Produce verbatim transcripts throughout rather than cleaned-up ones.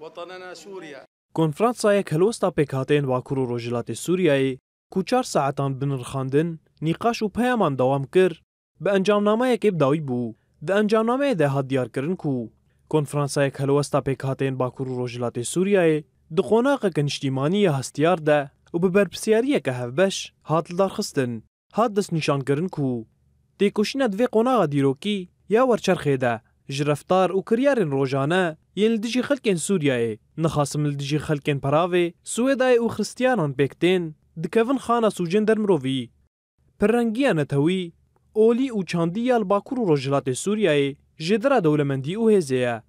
وطننا سوريا. Konferansayek helwesta pêkhateyên Bakur û Rojhilatê Sûriyeyê ku çar saetan bi nirxandin, nîqaş û peyaman dewam kir, bi encamnameyekê bi dawî bû. Di encamnameyê de hat diyarkirin ku Konferansayek helwesta pêkhateyên Bakur û Rojhilatê Sûriyeyê di qonaxeke niştîmanî ya hestiyar de û bi berpirsiyariyeke hevbeş hat lidarxistin. Hat destnîşankirin ku têkoşîna di vê qonaxa dîrokî ya werçerxê de ji reftar û kiryarên rojane yên li dijî xelkên Sûriyeyê, nixasim li dijî xelkên Peravê, Swêdayê û Xristiyanan pêk tên, dikevin xana sûcên dermirovî. Pirrengiya netewî, olî û çandî ya li Bakur û Rojhilatê Sûriyeyê jêdira dewlemendî û hêzê ye.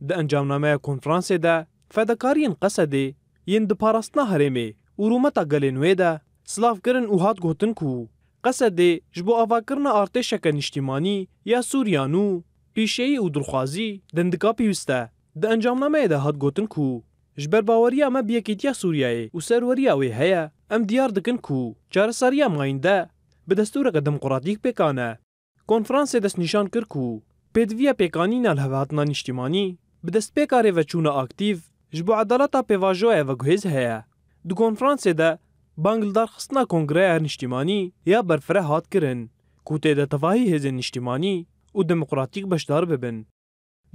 Di encamnameya konferansê de fedakariyên Qesedê yên di parastina herêmê û rûmeta gelên wê de silav kirin û hat gotin ku Qesedê ji bo avakirina artêşeke niştîmanî ya Sûriya nû, pîşeyî û dilxwazî dendika pêwîst e. Di encamnameyê de hat gotin ku ji ber baweriya me bi yekîtiya Sûriyeyê û serweriya wê heye, em diyar dikin ku çareseriya mayînde bi destûreke demokratîk pêkan e. Konferansê destnîşan kir ku pêdiviya pêkanîna lihevhatina niştîmanî bi destpêka rêveçûna aktîf ji bo edaleta pêvajoya veguhêz heye. Di konferansê de bang lidarxistina kongreya niştîmanî ya berfireh hat kirin ku tê de tevahî hêzên niştîmanî û demokratîk beşdar bibin.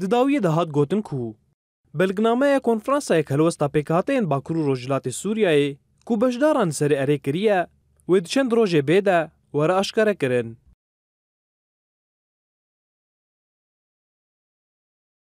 Di dawiyê de hat gotin ku belgnameya Konferansayek Helwesta Pêkhateyên Bakur û Rojhilatê Sûriyeyê ku beşdaran li serê erê kiriye, wê di çend rojê bê de were aşkarekirin.